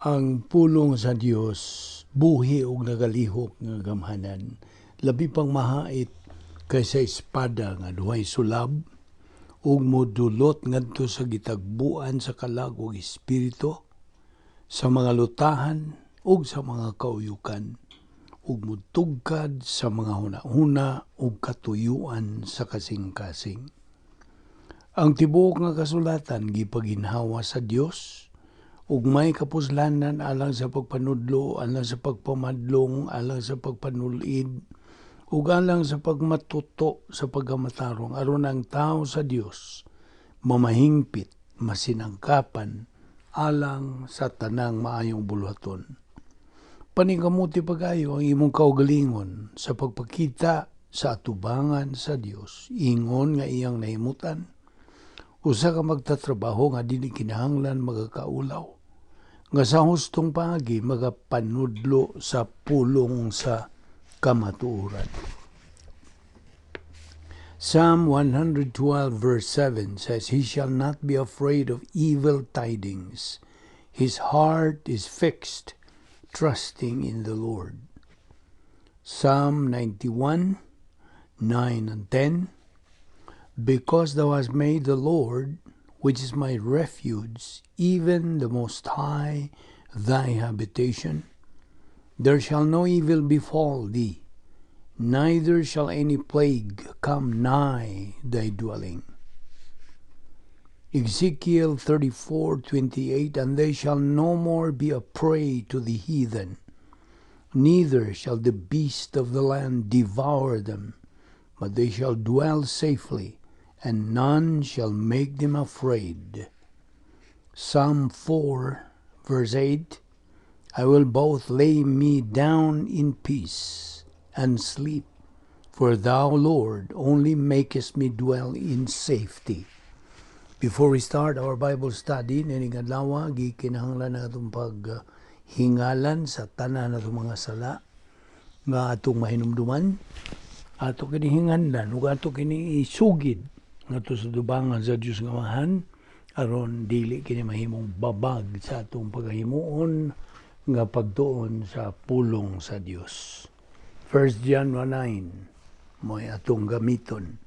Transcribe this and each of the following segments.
Ang pulong sa Dios buhi ug nagalihok nga gamhanan, labi pang mahait kaysa espada nga duhay sulab ug modulot ngadto sa gitagbuan sa kalag ug espiritu, sa mga lutahan ug sa mga kauyukan, ug mutugkad sa mga hunahuna ug katuyuan sa kasing-kasing. Ang tibuok nga kasulatan gipaginhawa sa Dios ug may kapuslanan alang sa pagpanudlo, alang sa pagpamadlong, alang sa pagpanulid, ug alang sa pagmatuto sa pagkamatarong, aron ang tao sa Dios mamahingpit, masinangkapan alang sa tanang maayong buluhaton. Paningkamuti pag-ayo ang imong kaugalingon sa pagpakita sa atubangan sa Dios, ingon nga iyang nahimutan, usa ka magtatrabaho nga dili kinahanglan magakaulaw, nga sa hustong paagi magapanudlo sa pulong sa kamatuoran. Psalm 112 verse 7 says, "He shall not be afraid of evil tidings. His heart is fixed, trusting in the Lord." Psalm 91, 9 and 10, "Because thou hast made the Lord, which is my refuge, even the Most High, thy habitation, there shall no evil befall thee, neither shall any plague come nigh thy dwelling." Ezekiel 34:28, "And they shall no more be a prey to the heathen, neither shall the beast of the land devour them, but they shall dwell safely, and none shall make them afraid." Psalm 4, verse 8, "I will both lay me down in peace and sleep, for thou, Lord, only makest me dwell in safety." Before we start our Bible study, nining adlaw, gikinahanglan na atong paghingalan sa tanan natong mga sala nga atong mahinumduman. Ato kini hinganlan ug ato kini isugid ngadto sa dubangan sa Dios nga Amahan aron dili kini mahimong babag sa atong paghimuon nga pagtuon sa pulong sa Dios. 1 John 1:9 mo'y atong gamiton,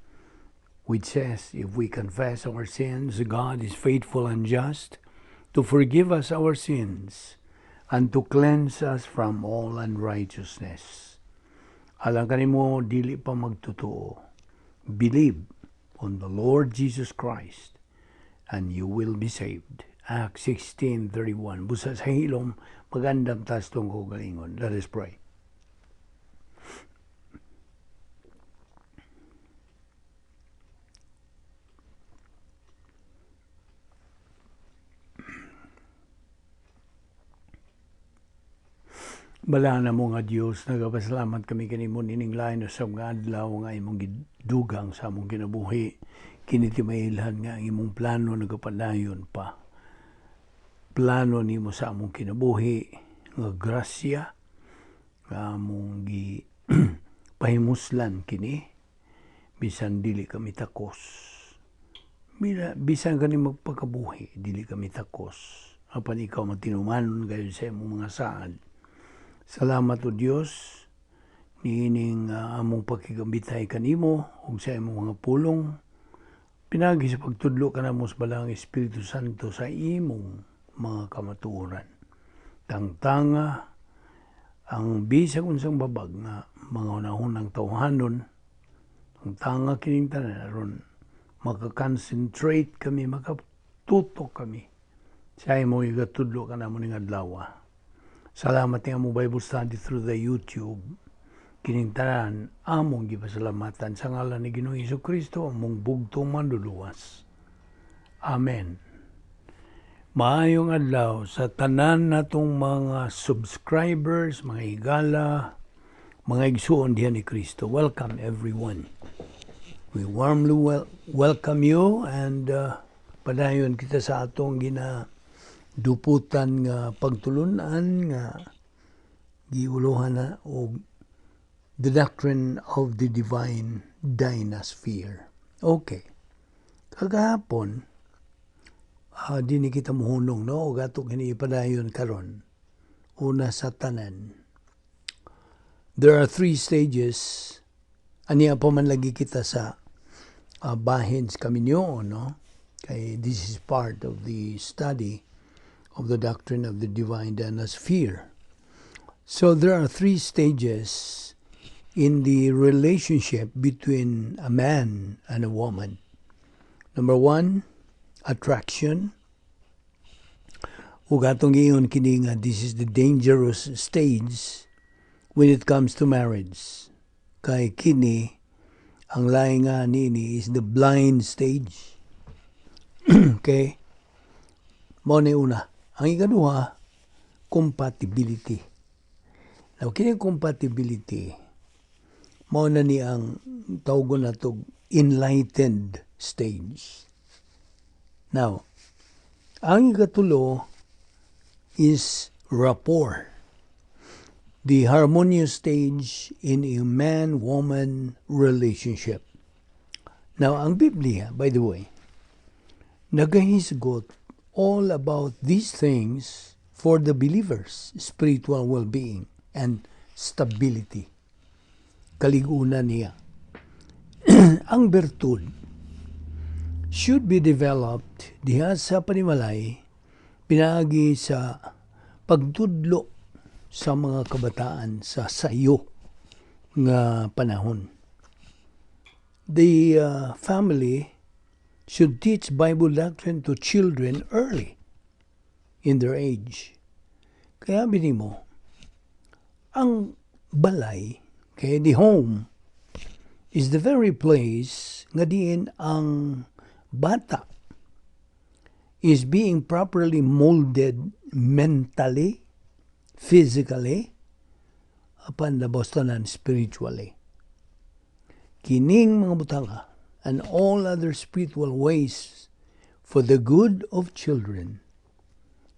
which says, "If we confess our sins, God is faithful and just to forgive us our sins and to cleanse us from all unrighteousness." Alang kanimo dili pa magtotoo, believe on the Lord Jesus Christ and you will be saved. Acts 16:31. Busa sa hilom, magandam tas tong kaugalingon. Let us pray. Balaan mo nga Dios, nagapasalamat kami kanimo nining lain sa mga adlaw nga imong gidugang sa among kinabuhi. Kini timailhan nga ang imong plano nagapadayon pa. Plano nimo sa among kinabuhi nga grasya nga among gi pahimuslan kini bisan dili kami takos. Bisan kani magpakabuhi dili kami takos. Apan ikaw matinumanon gayon sa imong mga saad. Salamat o Dios niining among pakigambitay kanimo ug sa imong mga pulong. Pinagi sa pagtudlo kanamo sa Balaang Espiritu Santo sa imong mga kamatuoran. Tangtanga ang bisag unsang babag nga mga unahunang tawhanon, tangtanga kining tanan aron maka-concentrate kami, makatutok kami sa imong igatudlo kanamo ning adlaw. Salamat nga among Bible study through the YouTube. Kining tanan among gipasalamatan sa ngalan ni Ginoong Hesus Kristo, among bugtong manluluwas. Amen. Maayong adlaw sa tanan natong mga subscribers, mga higala, mga igsuon diha ni Kristo. Welcome, everyone. We warmly welcome you and padayon kita sa atong gina duputan nga pagtulunan nga giuluhan na og the doctrine of the divine dynasphere. Okay. Kagahapon, Dini kita muhunong, no? Ug ato kini ipadayon karon. Una sa tanan, there are three stages. Aniya pa man lagi kita sa bahin sa kaminyoon, no? Kay this is part of the study of the doctrine of the divine sphere. So there are three stages in the relationship between a man and a woman. Number one, attraction. Ug atong giingon kini nga this is the dangerous stage when it comes to marriage. Kay kini, ang lain nga nini is the blind stage. Okay? Mao ni una. Ang ikaduha, compatibility. Now, kini compatibility, mao na ni ang tawgon nato enlightened stage. Now, ang ikatulo is rapport. The harmonious stage in a man-woman relationship. Now, ang Biblia, by the way, nagahisgot all about these things for the believers' spiritual well-being and stability. Kalig-unan niya. Ang bertud should be developed diha sa panimalay pinaagi sa pagtudlo sa mga kabataan sa sayo nga panahon. The family should teach Bible doctrine to children early in their age. Kaya mo, ang balay, kay the home, is the very place nga diin ang bata is being properly molded mentally, physically, apan labaw tanan spiritually. Kining mga butanga and all other spiritual ways for the good of children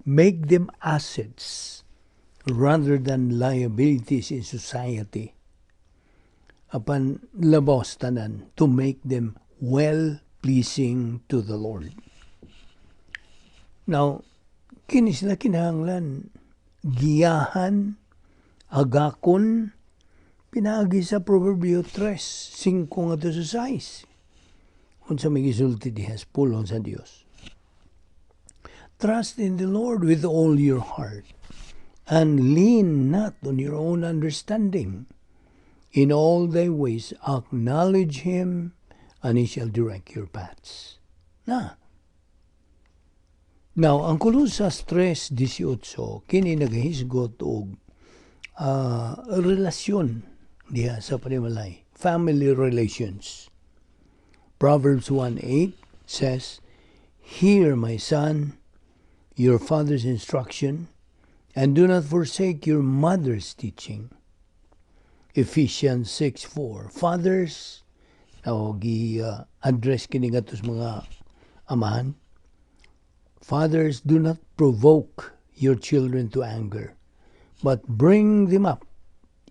make them assets rather than liabilities in society. Apan labaw tanan to make them well pleasing to the Lord. Now, kini sila kinahanglan giyahan, agakon, pinaagi sa Proverbio 3, 5 ngadto sa 6. Unsa may gisulti diha sa pulong sa Dios. Trust in the Lord with all your heart and lean not on your own understanding. In all thy ways acknowledge him and he shall direct your paths. Na. Now, ang Colosas 3:18 kini nagahisgot og relasyon diha sa panimalay, family relations. Proverbs 1:8 says, "Hear, my son, your father's instruction, and do not forsake your mother's teaching." Ephesians 6:4. Fathers, now gi-address kini ngadto sa mga amahan. "Fathers, do not provoke your children to anger, but bring them up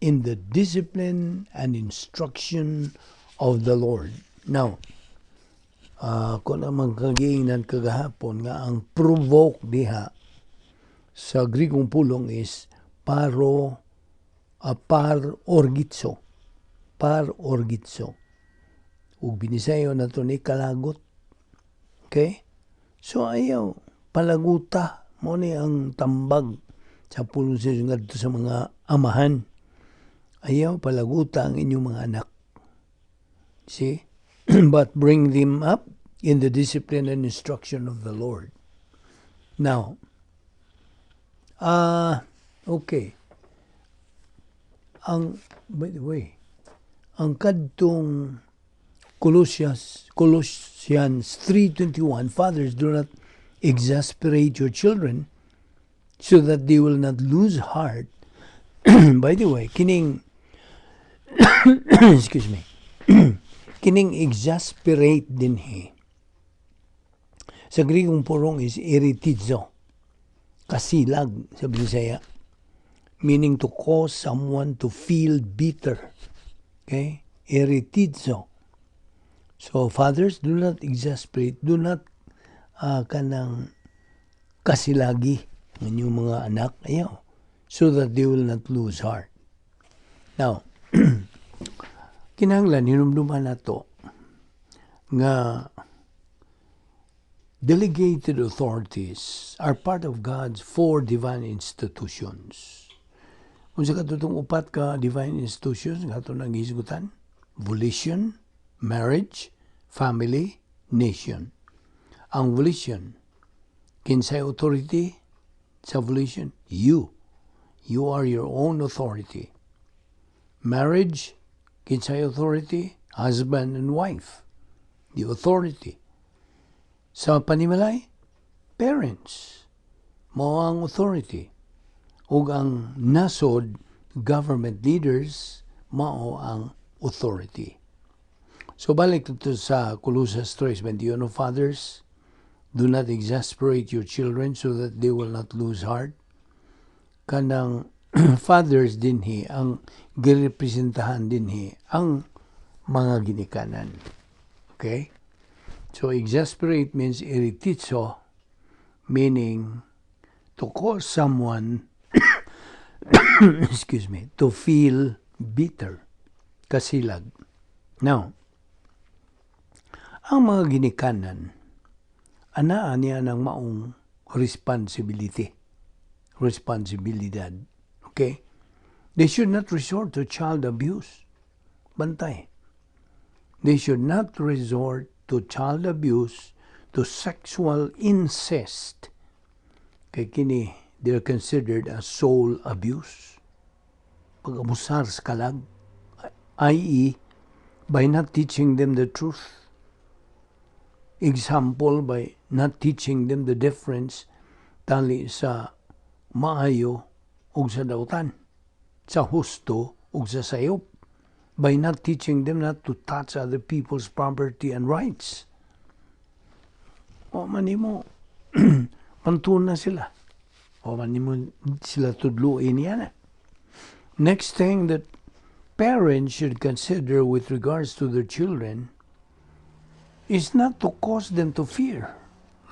in the discipline and instruction of the Lord." Now, kung naman kagiingnan kagahapon nga ang provoke diha sa Grikong pulong is paro par orgizo. Par orgizo. Ug binisayo nato ni kalagot. Okay? So ayaw palaguta, mao ni ang tambag sa pulong sa Diyos ngadto sa mga amahan. Ayaw palaguta ang inyong mga anak. See? But bring them up in the discipline and instruction of the Lord. Now, okay. Ang, by the way, ang kadtong Colossians 3:21, "Fathers, do not exasperate your children so that they will not lose heart." By the way, kining, excuse me, kining exasperate dinhi sa Grikong pulong is eritizo, kasilag sa Bisaya, meaning to cause someone to feel bitter. Okay? Eritizo. So fathers, do not exasperate, do not kanang Kasilagi ang inyong mga anak, ayaw, so that they will not lose heart. Now, kinahanglan hinumduman nato nga delegated authorities are part of God's four divine institutions. Unsa katong upat ka divine institutions nga ato nang gihisgutan? Volition, marriage, family, nation. Ang volition, kinsay authority sa volition? You. You are your own authority. Marriage, kinsay authority? Husband and wife. The authority. Sa panimalay, parents. Mao ang authority. Ug ang nasod, government leaders, mao ang authority. So balik to sa Colosas 3:21, "Fathers, do not exasperate your children so that they will not lose heart." Kanang fathers dinhi, ang girepresentahan dinhi ang mga ginikanan. Okay? So exasperate means irritizo, meaning to cause someone, excuse me, to feel bitter, kasilag. Now, ang mga ginikanan, anaa niya ng maong responsibility, responsibilidad. Okay? They should not resort to child abuse. Bantay. They should not resort to child abuse, to sexual incest. Kay kini, they're considered as soul abuse. Pag-abusar sa kalag, i.e., by not teaching them the truth. Example, by not teaching them the difference tali sa maayo ug sa dautan, sa husto ug sa sayop, by not teaching them not to touch other people's property and rights. Wa man nimo pantuna sila. Wa man nimo sila tudluin yan. Next thing that parents should consider with regards to their children is not to cause them to fear,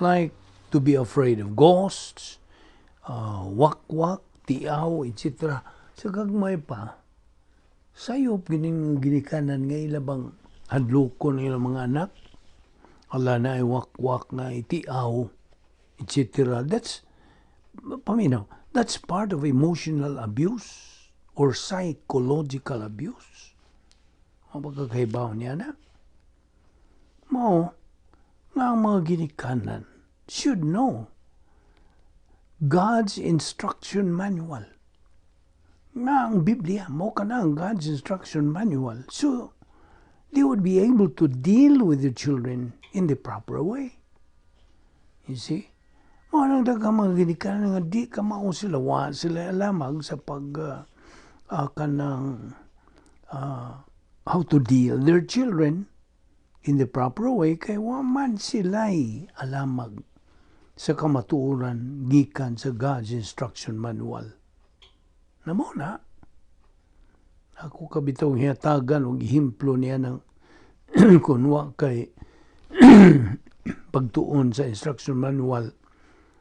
like to be afraid of ghosts, wakwak, tiaw, etc. Sa gagmay pa, sayop gining ginikanan nga ilabang hadlokon ng ilang mga anak, ala na ay wakwak na tiaw, etc. That's, paminaw, that's part of emotional abuse or psychological abuse. Ang pagkakahibaw niya na. Mao, nga ang mga ginikanan should know God's instruction manual. Nga ang Biblia, mao kana ang God's instruction manual. So, they would be able to deal with the children in the proper way. You see? Mao nang daghang mga ginikanan nga di kamao sila, wa sila alamag sa pag kanang how to deal their children in the proper way kay wa man sila'y alamag sa kamatuoran gikan sa God's instruction manual. Namo na, ako kabitaw hiyatagan og ehemplo niya ng kunwa kay pagtuon sa instruction manual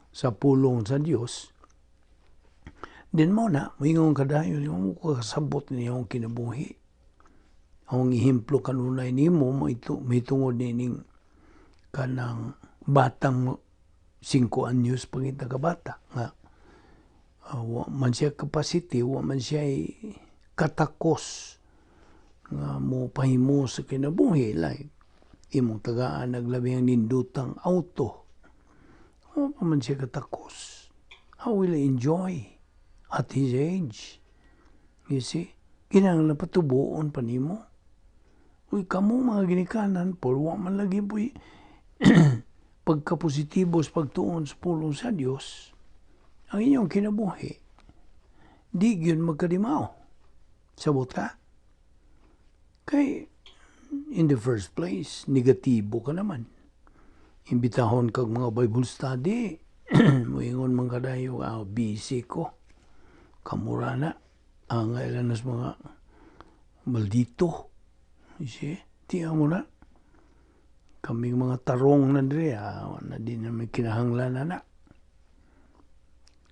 sa pulong sa Dios. Din mo na, moingon kadayon, yung mo kasabot niyong kinabuhi. Ang ehemplo kanunay nimo mahitungod nining kanang batang 5 anyos pangita ka bata nga wa man siya capacity, wa man siya katakos nga mo pahimo sa kinabuhi, like imong tagaan naglabi ang nindutang auto, wa pa man siya katakos. How will he enjoy at his age? You see, kinahanglan patubuon pa nimo. Uy, kamo mga ginikanan, por wa man lagi po'y pagkapositibo sa pagtuon sa pulong sa Dios, ang inyong kinabuhi, di gyud magkadimaw. Sabot ka? Kay, in the first place, negatibo ka naman. Imbitahon kag mga Bible study, muingon man kadayo, "Ah, busy ko. Kamura na. Ang ilan nas mga maldito." You see? Tiyan mo na. Kaming mga tarong na dire, ah, na di namin kinahanglan na na.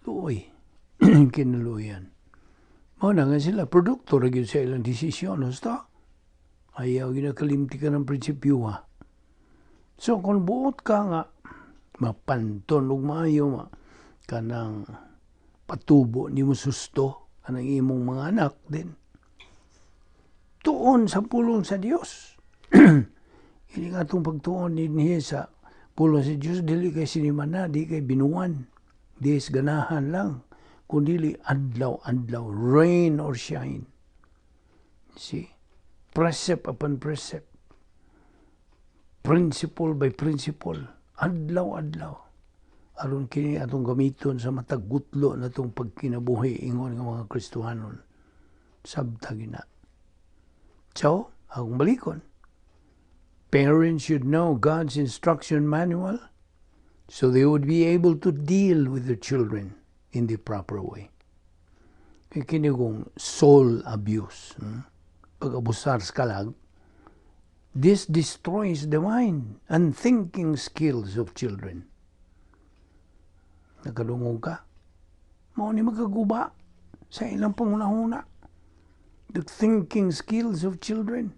Luoy. Kinaluoyan. Mao na nga sila, produkto ra gyud sa ilang desisyon. Basta, ayaw ginakalimti ka ng prinsipyo ha. So, kung buot ka nga, mapanton og maayo, ma, kanang patubo nimo susto, kanang imong mga anak din. Tuon sa pulong sa Dios. Ini nga atong pagtuon dinhi sa pulong sa Dios, dili kay sinimana, di kay binuan, di ganahan lang, kundi adlaw-adlaw, rain or shine. See? Precept upon precept. Principle by principle. Adlaw-adlaw. Aron kini atong gamiton sa matag gutlo na itong pagkinabuhi ingon nga mga Kristohanon. Sabta gina. So, akong balikon. Parents should know God's instruction manual so they would be able to deal with their children in the proper way. Kay kini kong soul abuse, Pag-abusar sa kalag, this destroys the mind and thinking skills of children. Nakadungog ka? Mao ni magaguba sa ilang pangunahuna. The thinking skills of children.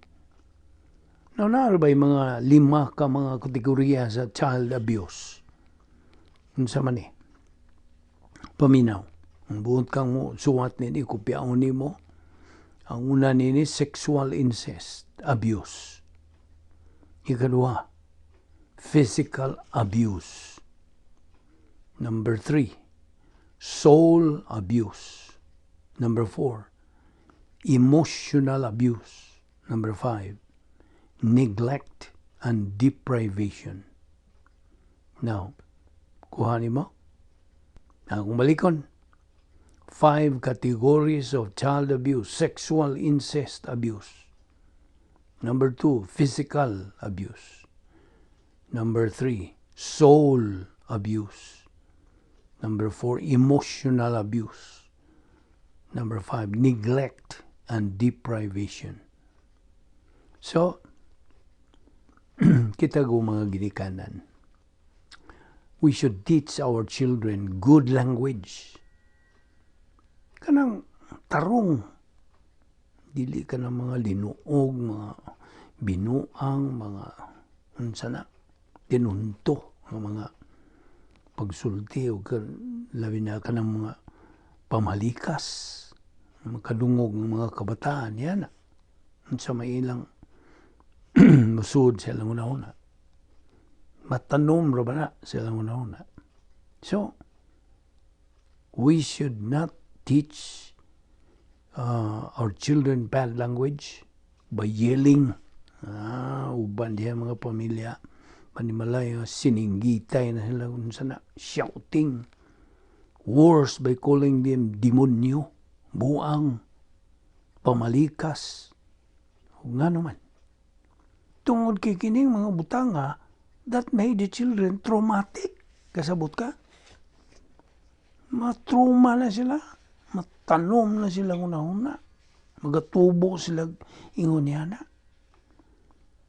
Now, naa ba yung mga lima ka mga kategorya sa child abuse? Unsa man ni? Paminaw. Ang buot kang mo suwat nini, kopyaon nimo. Ang una nini, sexual incest, abuse. Ikaduha, physical abuse. Number 3, soul abuse. Number 4, emotional abuse. Number 5, neglect and deprivation. Now, kuha mo? Akong balikon. Five categories of child abuse. Sexual incest abuse. Number 2, physical abuse. Number 3, soul abuse. Number 4, emotional abuse. Number 5, neglect and deprivation. So, kita ko mga ginikanan, we should teach our children good language. Kanang tarong, dili ka ng mga linuog, mga binuang, mga unsa na, tinunto nga mga pagsulti o labi na kanang mga pamalikas, makadungog ng mga kabataan yan unsa may ilang musud sa ilang una-una, matanom ra ba na sa ilang una-una. So we should not teach our children bad language by yelling. Uban diha mga pamilya panimalay sininggitay na sila unsa na, shouting worse by calling them demonyo, buang, pamalikas. Ug ngano man? Tungod kay kining mga butanga that made the children traumatic. Kasabot ka? Matrauma na sila. Matanom na sila una-una. Magatubo sila ingon niya na.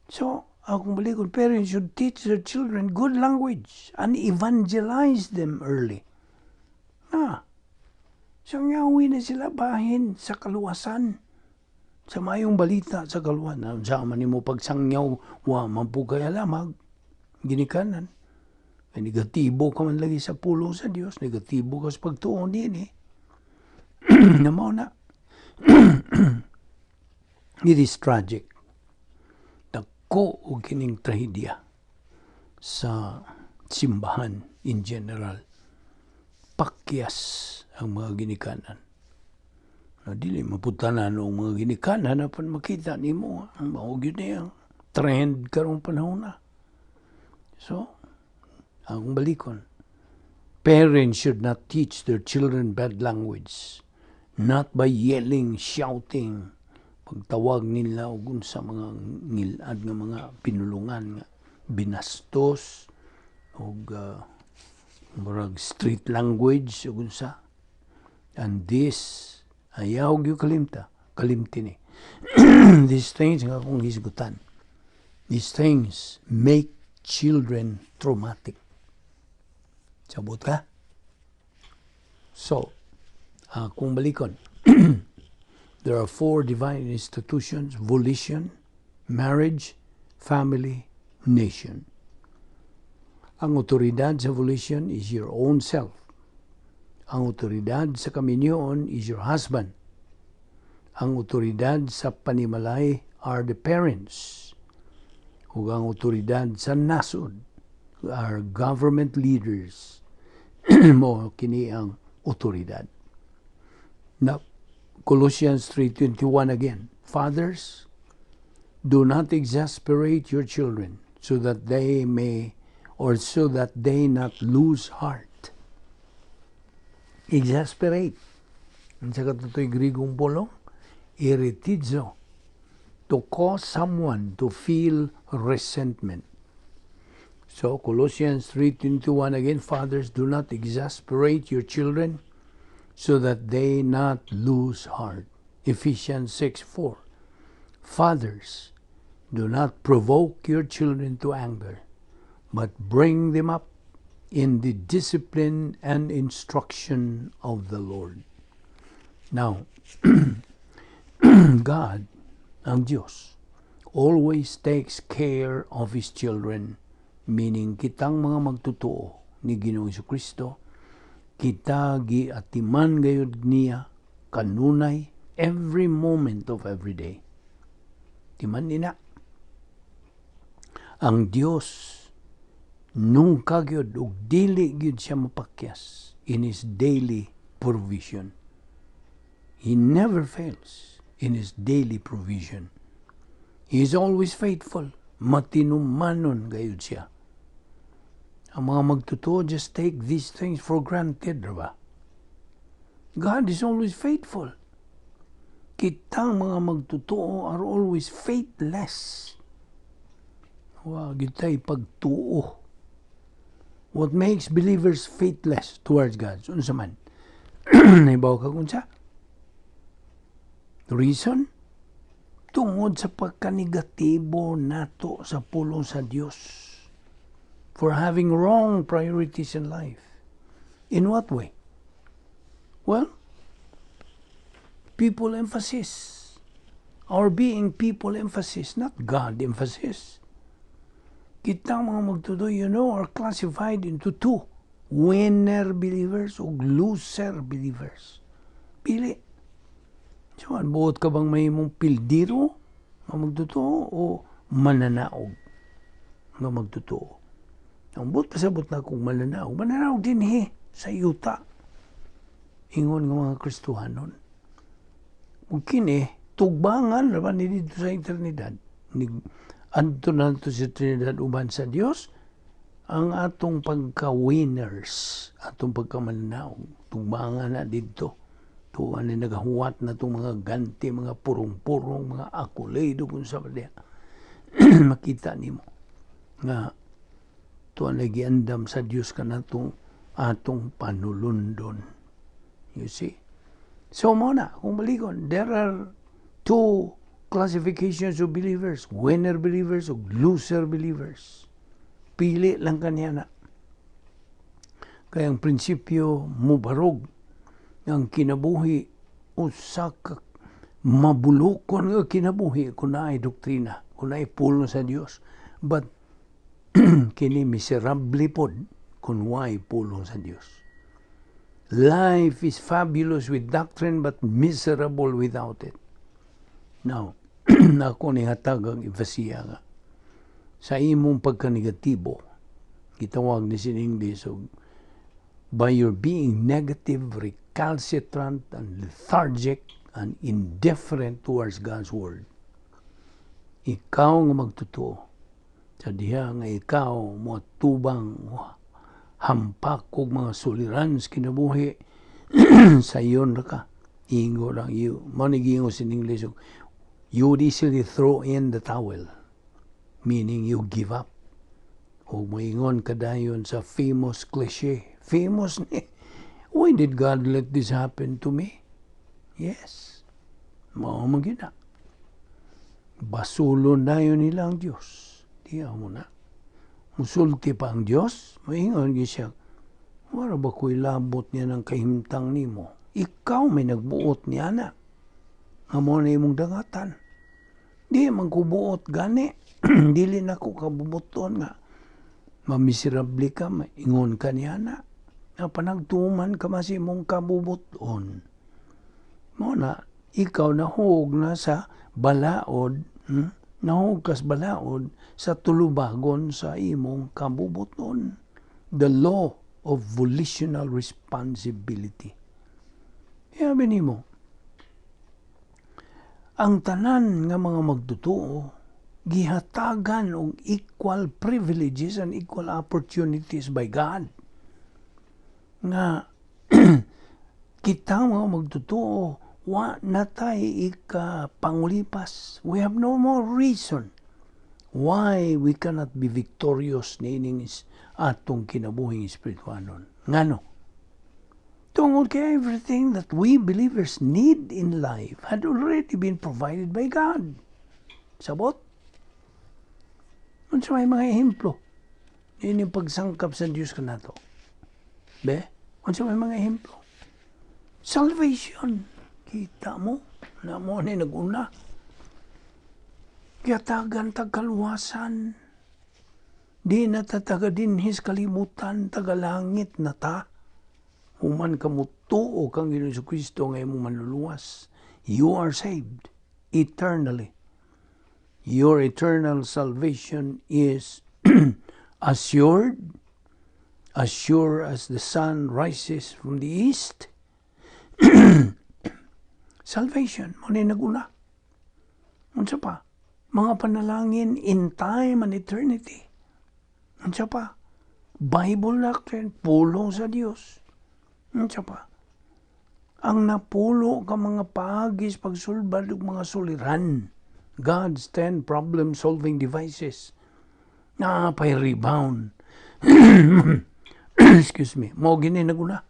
So, akong balikon, parents should teach their children good language and evangelize them early. So, ngawi na sila bahin sa kaluwasan. Sa mayong balita sa kaluwasan. Sa man nimo pagsangyaw, wa man po kay alamag, ginikanan. Ay negatibo ka man lagi sa pulong sa Dios, negatibo ka sa pagtuon din eh. Na mao na. It is tragic. Dako og kining trahedya sa simbahan in general. Pakyas ang mga ginikanan. Na dili maputanan ang mga ginikanan apan makita nimo ang mao gyud ni ang trend karong panahon na. So, akong balikon. Parents should not teach their children bad language. Not by yelling, shouting, pagtawag nila og unsa mga ngilad nga mga pinulungan nga binastos og murag street language ug unsa. And this, ayaw gyud kalimta, kalimti ni. These things nga akong hisgutan. These things make children traumatic. Sabot ka? So, kung balikon, there are four divine institutions: volition, marriage, family, nation. Ang otoridad sa volition is your own self. Ang otoridad sa kaminyoon is your husband. Ang otoridad sa panimalay are the parents. Ug ang otoridad sa nasod are government leaders. Mao kini ang otoridad. Now, Colossians 3:21 again. "Fathers, do not exasperate your children so that they may or so that they not lose heart." Exasperate. Unsa kato'y Grigong pulong? Irritizo. To cause someone to feel resentment. So Colossians 3:21 again, "Fathers, do not exasperate your children so that they not lose heart." Ephesians 6:4. "Fathers, do not provoke your children to anger, but bring them up in the discipline and instruction of the Lord." Now, God, ang Diyos, always takes care of His children, meaning kitang mga magtotoo ni Ginoong Kristo, kita giatiman gayud niya kanunay, every moment of every day. Timan nina. Ang Dios nunca gyud ug dili gyud siya mapakyas in His daily provision. He never fails in His daily provision. He is always faithful. Matinumanon gayud siya. Ang mga magtotoo just take these things for granted, ba? God is always faithful. Kitang mga magtotoo are always faithless. Wa gyud pagtuo. What makes believers faithless towards God? Unsa man? Nahibaw ka kung unsa? The reason? Tungod sa pagkanegatibo nato sa pulong sa Dios. For having wrong priorities in life. In what way? Well, people emphasis. Our being people emphasis, not God emphasis. Kitang mga magtotoo are classified into two. Winner believers o loser believers. Pili. So, buot ka bang mahimong pildiro nga magtotoo o mananaog nga magtotoo? Ang buot pasabot na kung mananaog, mananaog dinhi sa yuta. Ingon nga mga Kristohanon. Ug kini, tugbangan ra ni didto sa eternidad. Adto na to sa eternidad uban sa Dios ang atong pagka-winners, atong pagkamananaog, tugbangan na didto. Tuwa ni nagahuwat na itong mga ganti, mga purong-purong, mga accolade, kung sa diya. Makita nimo nga tuwa na giandam sa Dios kanatong atong panulundon. You see? So mao na, kung balikon, there are two classifications of believers, winner believers o loser believers. Pili lang kaniya na. Kaya ang prinsipyo mubarog ang kinabuhi, usa ka mabulokon nga kinabuhi kung naay doktrina, kung naay pulong sa Dios. But kini miserable pod kung way pulong sa Dios. Life is fabulous with doctrine but miserable without it. Now, ako ni hatag ang emphasis nga sa imong pagkanegatibo, gitawag ni sin English og by your being negative, recalcitrant, and lethargic, and indifferent towards God's word. Ikaw nga magtotoo, sa diha nga ikaw mo tubang hampak og mga suliran sa kinabuhi, sa iyon ra ka. Ingo lang you. Mao ni giingon sa English, you would easily throw in the towel, meaning you give up. O moingon kadayon sa famous cliche. Famous ni. "Why did God let this happen to me?" Yes. Mao man gyud na. Basulon dayon nila ang Dios. Diya mo na. Musulti pa ang Dios, moingon gyud siya. Wala ba ko'y labot niya ng kahimtang nimo? Ikaw may nagbuot niya na. Nga mo na imong dangatan. Di man ko buot gani. Dili na ko kabubuton nga mamiserable ka, maingon ka niya na. Na panagtuman ka mas imong kabubuton. Mo na, ikaw nahug na sa balaod, Nahug kas balaod sa tulubagon sa imong kabubuton. The law of volitional responsibility. Sabi nimo, ang tanan nga mga magtotoo gihatagan og equal privileges and equal opportunities by God. Nga kita mga magtotoo, wa na tay ikapangulipas. We have no more reason why we cannot be victorious niining atong kinabuhing espirituanon. Ngano? Tungod kay everything that we believers need in life had already been provided by God. Sabot? Unsa may mga ehemplo? Ini pagsangkap sa Dios kanato. Be? Unsa may mga ehemplo? Salvation. Kita mo na mo ni naguna. Gihatagan tag kaluwasan. Di na ta taga dinhis kalibutan, taga langit na ta. Human ka mutuo kang Ginoong Kristo nga imong manluluwas. You are saved eternally. Your eternal salvation is assured, as sure as the sun rises from the east. Salvation, mo ni naguna. Unsa pa? Mga panalangin in time and eternity. Unsa pa? Bible doctrine, pulong sa Dios. Unsa pa? Ang napulo ka mga paagi sa pagsulbad og mga suliran. God's 10 problem-solving devices. Naa pay rebound. Excuse me. Mo gini naguna.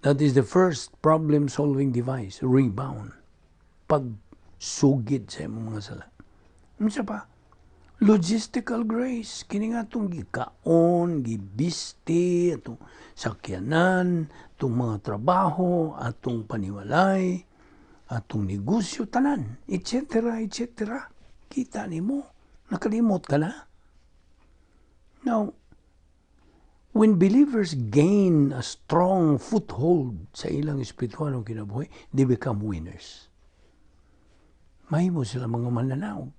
That is the first problem-solving device, rebound. Pagsugid sa imong mga sala. Unsa pa? Logistical grace. Kini nga itong gikaon, gibisti, atong sakyanan, atong mga trabaho, atong panimalay, atong negosyo, tanan, etc., etc. Kita nimo, nakalimot ka na. Now, when believers gain a strong foothold sa ilang espiritual kinabuhi, they become winners. Mahimo sila mga mananaog.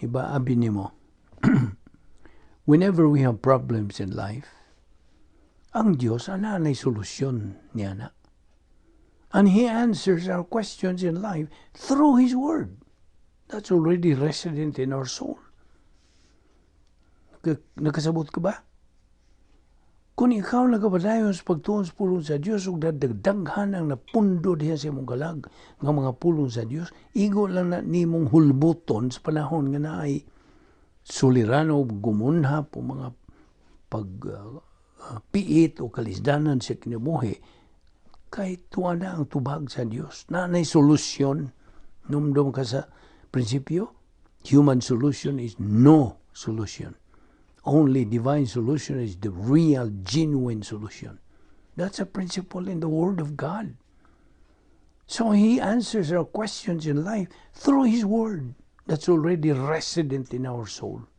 Iba abi nimo, whenever we have problems in life, ang Diyos ana nay solusyon niya na. And He answers our questions in life through His Word. That's already resident in our soul. Nakasabot ka ba? Kung ikaw nagapadayon sa pagtuon sa pulong sa Dios ug dadagdaghan ang napundo diha sa imong kalag nga mga pulong sa Dios, igo lang na nimong hulbuton sa panahon nga naay suliran o gumunhap o mga pag piit o kalisdanan sa kinabuhi, kay tuwa na ang tubag sa Dios. Na nay solusyon. Numdum ka sa prinsipyo, human solution is no solution. Only divine solution is the real, genuine solution. That's a principle in the Word of God. So He answers our questions in life through His Word that's already resident in our soul.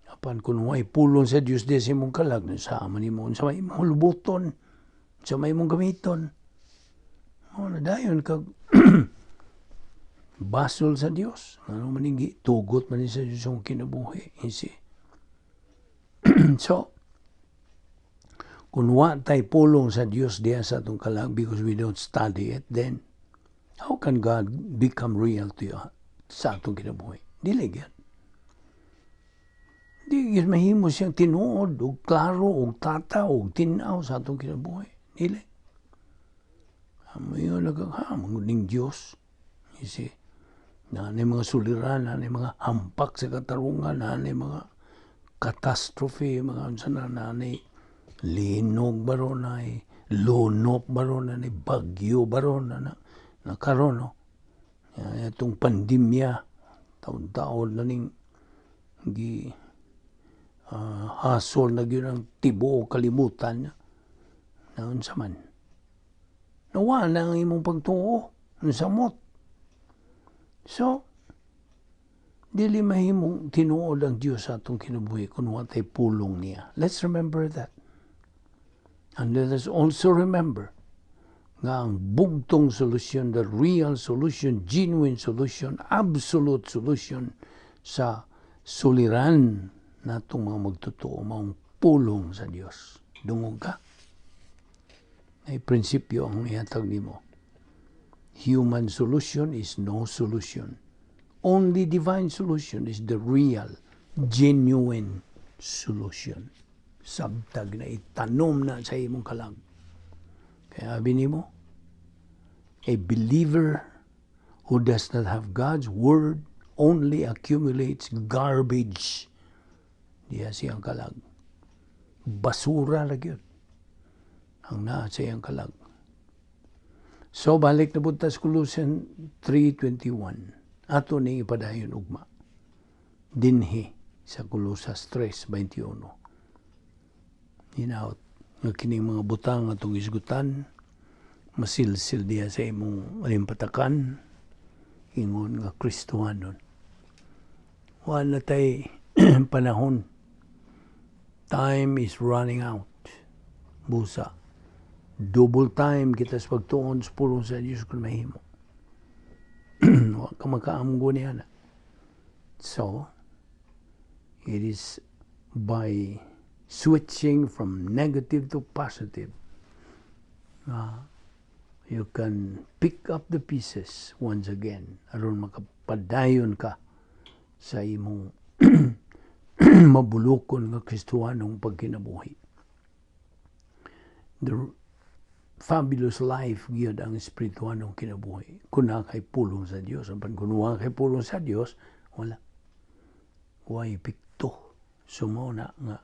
Apan kung way pulong sa Dios di sa imong kalag, sa man nimo, sa may imong hulbuton, sa may imong gamiton. O na dayon kag basol sa Dios. Ano man ning tugot man ni sa Dios ang kinabuhi. You see? So, kung wa tay pulong sa Dios diya sa atong kalag because we don't study it, then how can God become real to you sa atong kinabuhi? Dili gyud. Di gyud mahimo siyang tinuod og klaro og tata og tin-aw sa atong kinabuhi. Dili. Mayo nag ha ning Dios. You see? Na ni mga suliran, na ni mga hampak sa katarungan, na ni mga catastrophe, mga unsa na, na ni linog ba ron, na lunok ba ron, na ni bagyo ba ron, na, na, na karon, no? Itong pandemya, taon-taon na ning gi Hasol na gyud ang tibuok kalibutan. Naunsa man? Nawala na ang imong pagtuo. Ang samot. So, dili mahimong tinuod ang Dios sa atong kinabuhi kung wa tay pulong niya. Let's remember that. And let us also remember nga ang bugtong solusyon, the real solution, genuine solution, absolute solution sa suliran natong mga magtotoo maong pulong sa Dios. Dungog ka. Ay prinsipyo ang ihatag nimo. Human solution is no solution. Only divine solution is the real, genuine solution. Sabtag na itanom na sa imong kalag. Kaya abi nimo, a believer who does not have God's word only accumulates garbage diya sa iyang kalag. Basura ra gyud ang naa sa iyang kalag. So, balik na punta sa Colossians 3:21. Ato ning ipadayon ugma dinhi sa Colosas 3:21. Hinaot nga kining mga butang atong isgutan masilsil diya sa imong alimpatakan ingon nga Kristohanon. Wala tay panahon. Time is running out. Busa. Double time kita sa pagtuon sa pulong sa Diyos kung mahimo. Wa ka makaamgo niya na. So, it is by switching from negative to positive you can pick up the pieces once again aron makapadayon ka sa imong mabulokon nga Kristohanong pagkinabuhi. The fabulous life gyud ang espirituhanong kinabuhi kung naa kay pulong sa Dios. Apan kung wa kay pulong sa Dios, wala. Way epekto. So mao na nga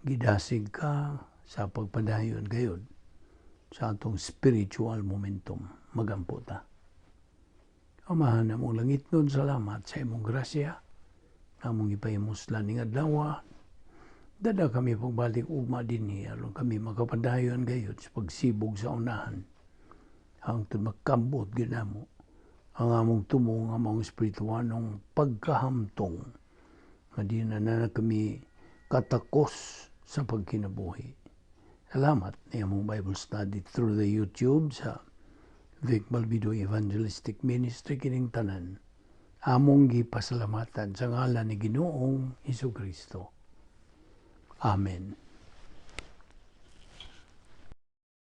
gidasig ka sa pagpadayon gayud sa atong spiritual momentum. Magampo ta. Amahan namong langitnon, salamat sa imong grasya. Among ipahimuslan ning adlaw. Dad-a kami pagbalik ugma dinhi aron kami makapadayon gayud sa pagsibog sa unahan. Hangtod makambot gyud namo ang among tumo nga maong espirituhanong pagkahamtong nga di na na kami katakos sa pagkinabuhi. Salamat ni among Bible study through the YouTube sa Vic Balbido Evangelistic Ministry. Kining tanan among gipasalamatan sa ngalan ni Ginoong Hesus Kristo. Amen.